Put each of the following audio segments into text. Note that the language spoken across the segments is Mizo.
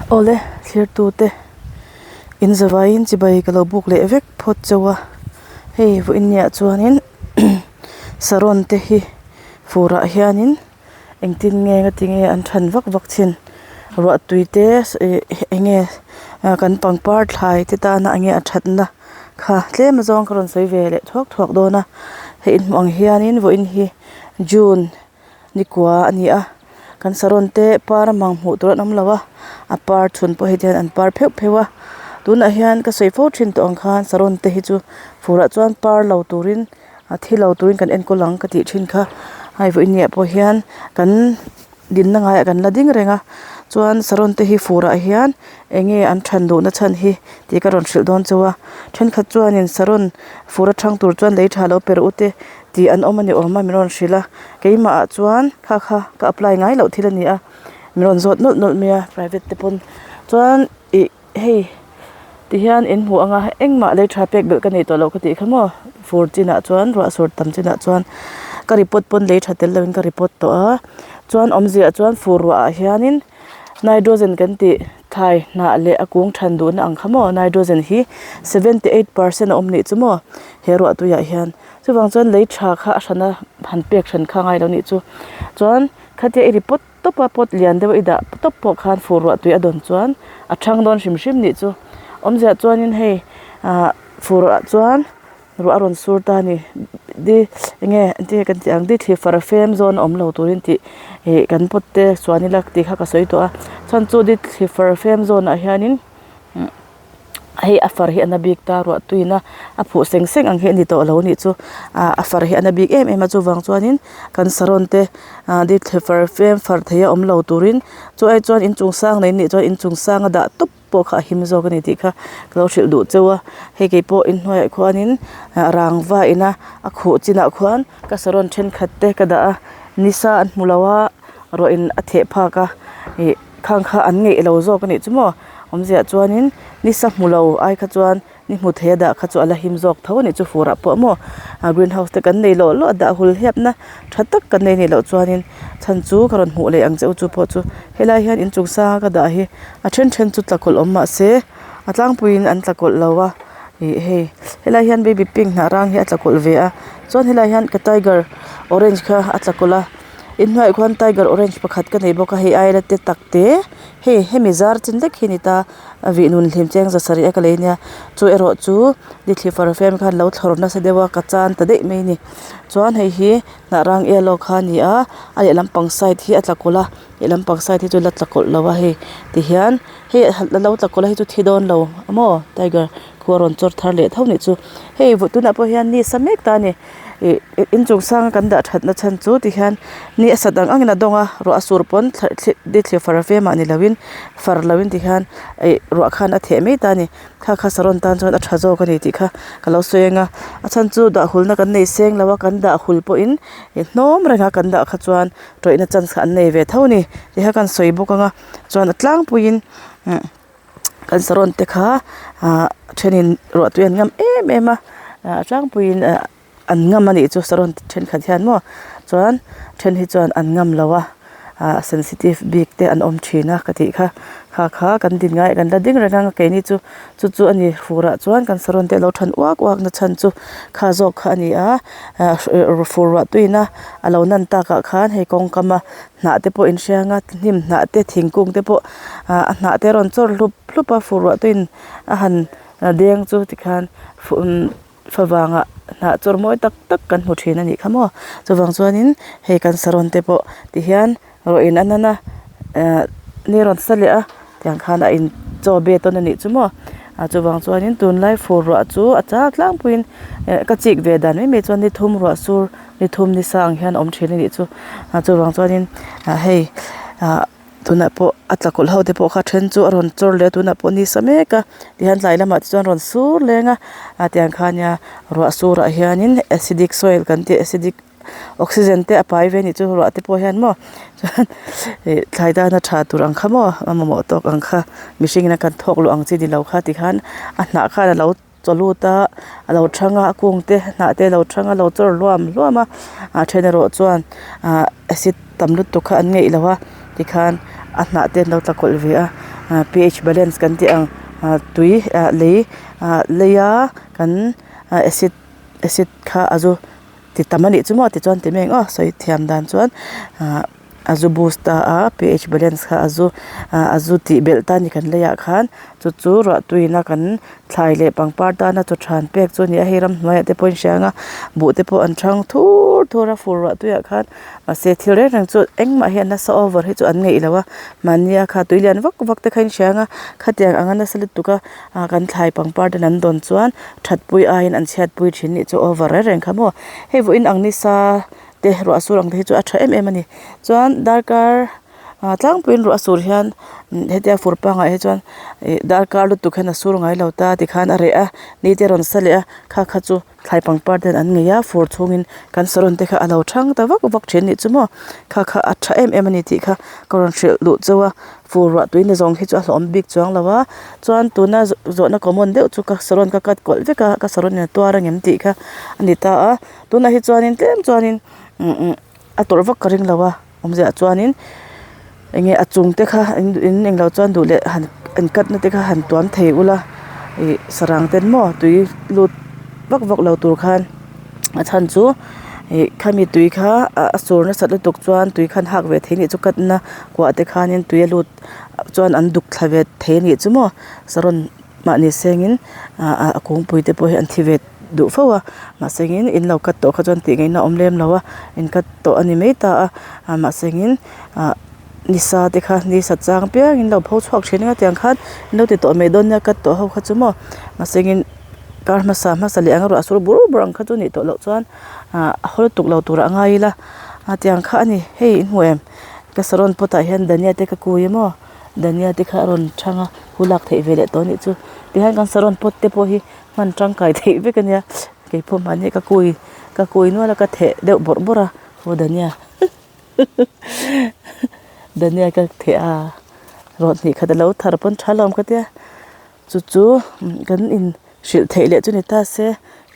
Awle thlirtute in zavaiin chibai ka lo buk leh vek phawt chauh a hei vawiin niah chuanin saron te hi furah hianin engtin nge nga tinge an than vak vak thin ruah tui te ih eng nge kan pangpar thlai te tana eng nge a thatna kha tlem azawng ka rawn sawi ve leh thuak thuak dawn a hei in hmuh ang hianin vawiin hi june. Nikua a ni a kan saron te par a mang hmuh tur an awm lo a a par chhun pawh heti hian an par pheuh pheuh a tunah hian ka sawi fo thin tawh ang khan saron te hi chu furah chuan par lo turin a thi lo turin kan enkawl ang ka tih thin kha hei vawiin ni ah pawh hian kan dinna ngaiah kan la ding reng a chuan saron te hi furah hian eng nge an than duhna chhan hi tih ka rawn hrilh dawn chauh a thenkhat chuanin saron fur a thang tur chuan lei tha lo per u te. Tih an awm a ni awm a min rawn hrilh a keimah ah chuan kha kha ka apply ngai loh thil a ni a min rawn zawt nawlh nawlh mai a private te pawn chuan ih hei ti hian in hmuh ang a engmah lei tha pek belh ka nei tawh loh ka tih kha maw fur chinah chuan ruah sur tam chinah chuan ka report pawn lei tha tel lovin ka report tawh a chuan awmzia chuan fur ruah ah hianin nitrogen kan tih thlai hnah leh a kung than duhna ang kha maw nitrogen hi 78% a awm nih chu maw he ruah tuiah hian. Chuvang chuan lei tha kha a hrana han pek hran kha a ngai lo nih chu. Chuan khatia i ri pawt tawp a pawt lian deuh a i dah tawp pawh khan fur ruah tui a dawn chuan a thang dawn hrim hrim nih chu. Awmzia chuanin hei ah fur ah chuan ruah a rawn sur ta a ni. Di eng nge engtin nge kan tih ang di thli far fem zawn a awm lo turin tih ih kan pawt te suan ila tih kha ka sawi tawh a. Chuan chu di thli far fem zawnah hianin. Hei a far hi a na bik ta ruah tuiin a a phuh seng seng ang hi a ni tawh lo anih chu ah a far hi a na bik em em a chuvang chuanin kan saron te ah dikthla far fem far thei a awm lo turin chu ai chuan inchung sang nei nih chuan inchung sang a dah tawp pawh kha a him zawk a ni tih kha ka lo hrilh duh cheu a hei keipawh inhnuaiah khuanin ah rangva ina a khuh chinah khuan ka saron thenkhat te ka dah a nisa an hmu lo a ruah in a theh phak a ih khang kha an ngeih lo zawk a nih chu maw. Awmziah chuanin nisa hmu lo ai kha chuan ni hmu thei a dah kha chu a la him zawk tho a nih chu furah pawh maw ah green house te kan nei lawh lawh a dah hul hiap na tha tak kan nei nih loh chuanin chhan chu ka rawn hmuh leh ang che u chu pawh chu helai hian inchung sanga ka dah hi a then then chu tla kawlh awm mahse a tlangpuiin an tla kawlh lo a ih hei helai hian baby pink hnah rang hi a tla kawlh ve a chuan helai hian ka tiger orange kha a tla kawlh a inhnuaiah khuan tiger orange pakhat ka nei bawk a hei aia la te tak te. Hei hemi zar chin lek hi a ni ta a vih nun hlim cheng za sarih a ka lei nia chu erawh chu nithli far fem khan lo thlawr nasa deuh a ka chan ta daih mai a ni chuan hei hi hnah rang yellow kha a ni a a lehlam pang side hi a tla kawlh a lehlam pang side hi chu la tla kawlh lo a hei tihian hei a lo tla kawlh a hei chu thi dawn lo maw tiger khu a rawn chawr thar leh tho nih chu hei tunah pawh hian ni a sa mek ta a ni. Ih inchung sanga kan dah that na chhan chu tikhian ni a sat ang angin a dawng a ruah a sur pawn di thli far ve mah ni loin far loin tikhian ih ruah khan a theh mai ta a ni kha kha saron tan chuan a tha zawk a ni tih kha ka lo sawi ang a a chhan chu dah hul na kan nei seng lo a kan dah hul pawhin ih hnawm reng a kan dah kha chuan tawihna chance kha an nei ve tho a ni tih kha kan sawi bawk ang a chuan a tlangpuiin kan saron te kha ah thenin ruah tui an ngam em em a ah tlangpuiin ah an ngam a nih chu saron thenkhat hian maw chuan then hi chuan an ngam lo a ah sensitive bik te an awm thin a ka tih kha kha kha kan din ngai kan la ding reng ang a keini chu chu chu a ni fur ah chuan kan saron te alo than uak uak na chhan chu kha zawk kha a ni a ah fur ruah tuiin a a lo nan tak ah khan hei kawng kam a hnah te pawh inhriang a hnim hnah te thingkung te pawh ah a hnah te a rawn chawr hlup hlup a fur ruah tuiin a han deng chu tikhian favangah hnah chawr mawi tak tak kan hmu thin a nih kha maw chuvang chuanin hei kan saron te pawh tihian rawh in a nan a ah ni a rawn sa leh a tiang khan a in chaw be tawn a nih chu maw ah chuvang chuanin tunlai fur ruah chu a chak tlangpuiin eh ka chik ve dan mai mai chuan ni thum ruah sur ni thum ni sang hian a awm thin a nih chu ah chuvang chuanin ah hei ah tunah pawh a tla kawlh ho te pawh kha then chu a rawn chawr leh a tunah pawh ni sa mek a tihian tlai lamah te chuan a rawn sur leng a ah tiang kha nia ruah surah hianin acidic soil kan tih acidic oxygen te a pai ve a nih chu ruah te pawh hian maw chuan ih thlai tana tha tur ang kha maw a mamawh tawk ang kha mihring in a kan thawk luh ang chi ni lo kha tikhan a hnah khan a lo chaw lut a a lo thang a a kung te hnah te a lo thang a lo chawr hluam hluam a a then erawh chuan ah acid tam lutuk kha an ngeih lo a tikhan a hnah te an lo tla kawlh ve a. Ph balance kan tih ang tui ah lei ah leia kan acid acid kha a zu ti tam a nih chu maw tichuan ti mai ang aw sawi thiam dan chuan ah a zu boost ta a ph balance kha a zu ah a zu tih belh ta a ni kan leiah khan chu chu ruah tuiin a kan thlai leh pangpar tana chaw than pek chu a ni a hei ramhnuaiah te pawh a inhria ang a buh te pawh an thang thur thur a fur ruah tuiah khan. Mahse thil reng reng chu engmah hian nasa over hi chu an ngeih lo a mahnia kha tui lian vak vak te kha in hria ang a khatiang anga nasa lutuk a ah kan thlai pangpar ten an dawn chuan that pui aiin an chhiat pui thin nih chu over reng reng kha maw hei vawiin ang nisa te ruah sur ang te hi chu a tha em em a ni chuan darkar ah tlangpuiin ruah sur hian hetia fur pangai hi chuan ih darkar lutuk hian a sur ngai lo ta tikhan a reh a ni te a rawn sa leh a kha kha chu. Thlai pangpar ten an ngei a fur chhungin kan saron te kha a lo thang ta vak vak thin a nih chu maw kha kha a tha em em a ni tih kha ka rawn hrilh duh chauh a fur ruah tui na zawng hi chu a hlawm bik chuang lo a chuan tuna zawhna common deuh chu ka saron ka cut kual vek a ka saron in a tuar angem tih kha a ni ta a tunah hi chuanin tlem chuanin a tawrh vak ka ring lo a. Awmzia chuanin eng nge a chung te kha in englo chuan duh leh han in cut na te kha han tuam thei ula ih sarang ten maw tui lut vak vak lo tur khan a chhan chu ih khami tui kha a sur nasat lutuk chuan tui khan hak ve thei anih chu cut na kuah te khanin tui a lut chuan an duk thla ve thei anih chu maw saron. Mahni sengin ah a kungpui te pawh hi an thi ve duh fo a mahse in in lo cut tawh kha chuan tih ngaihna a awm lem lo a in cut tawh a ni mai ta a ah mahse in ah nisa te kha ni sat chang apiangin lo pho chhuak thin anga tiang khan in lo ti tawh mai dawn nia cut tawh ho kha chu maw mahse in kar hmasa hmasa leh ang a ruah sur bur bur ang kha chu nih tawh loh chuan ah a hawl tuk lo turah a ngai ila a tiang kha a ni hei in hmu em ka saron pot ah hian dhania te ka kui a maw. Dhania te kha a rawn chhang a hu lak theih ve leh tawh a nih chu tihian kan saron pot te pawh hi hman tangkai theih vek a nia keipawh mahni ka kui ka kui nual a ka theh deuh bawrh bawrh a aw dhania dhania ka theh a rawt hnih khat a lo thar pawn tha lawm ka tia chu chu kan in hrilh theih leh chu ni ta se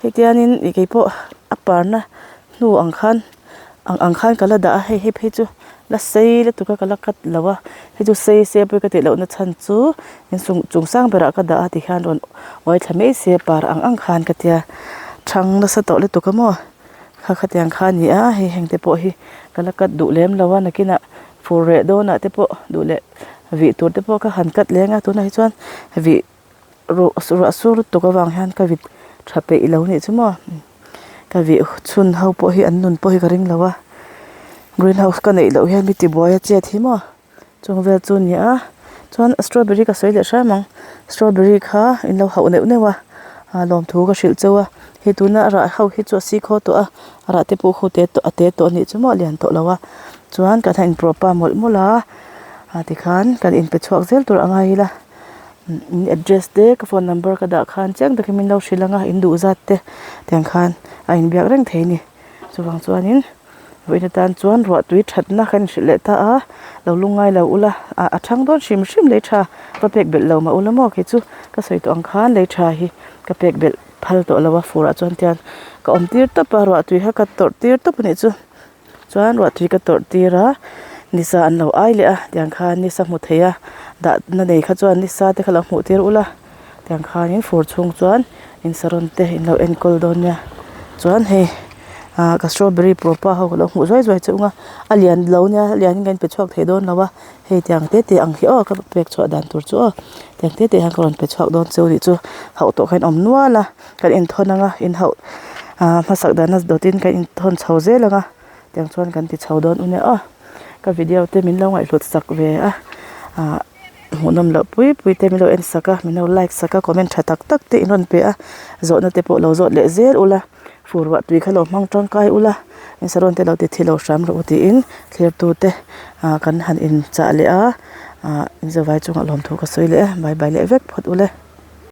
hetianin ih keipawh a parna hnu ang khan ang ang khan ka la dah a hei hei phei chu la sei lutuk a ka la cut lo a hei chu sei se pawh ka tih loh na chhan chu insung chung sang berah ka dah a tikhian rawn uai thla mai se par ang ang khan ka tia thang nasa tawh lutuk a maw kha khatiang kha a ni a hei heng te pawh hi ka la cut duh lem lo a nakinah fur reh dawnah te pawh duh leh vih tur te pawh ka han cut leng a tunah hi chuan vih ruah ruah sur lutuk avang hian ka vit tha peih lo nih chu maw ka vih chhun ho pawh hi an nun pawh hi ka ring lo a green house ka neih loh hian mi tibuai a chet hi maw chung vel chu a ni a chuan strawberry ka sawi leh hram ang strawberry kha in lo hauh neuh neuh a ah lawmthu ka hrilh chauh a hei tuna a rah ho hi chu a sikhaw tawh a a rah te pawh khu te tawh a te tawh a nih chu maw a lian tawh lo a chuan kan han inprawpa mawlh mawlh a ah tikhan kan inpe chhuak zel tur a ngai ila. In address te ka phone number ka dah khan chiang takin min lo hrilh ang a in duh zat te tiang khan a inbiak reng thei a ni chuvang chuanin vawiin atan chuan ruah tui thatna kan inhrilh leh ta a lo lungngai lo ula ah a thang dawn hrim hrim lei tha va pek belh lo mah ula maw kei chu ka sawi tawh ang khan lei tha hi ka pek belh phal tawh lo a fur ah chuan tian ka awm tir tawp a ruah tui kha ka tawrh tir tawp a nih chu. Chuan ruahtui ka tawrh tir a nisa an lo ai leh a tiang khan nisa hmu thei a dah na nei kha chuan nisa te kha lo hmuh tir ula tiang khanin fur chhung chuan in saron te in lo enkawl dawn nia chuan hei ah ka strawberry pawpa ho ka lo hmuh zuai zuai che ung a a lian lo nia a lian in kan pe chhuak thei dawn lo a hei tiang te te ang hi aw ka pek chhuah dan tur chu aw tiang te te hian ka rawn pe chhuak dawn cheu nih chu hauh tawh kha in awm nual a. Kan inthawn ang a inhauh ah hmasak dana dawtin kan inthawn chho zel ang a tiang chuan kan ti chho dawn u nia aw ka video te min lo ngaihhlut sak ve a ah hmuhnawm loh pui pui te min lo en sak a min lo like sak a comment tha tak tak te in rawn pe a zawhna te pawh lo zawt leh zel ula fur ruah tui kha lo hmang tangkai ula in saron te lo ti thi lo hram rawh u tiin thlir tu te ah kan han in chah leh a ah in zavai chungah lawmthu ka sawi leh a bye bye leh vek phawt ule.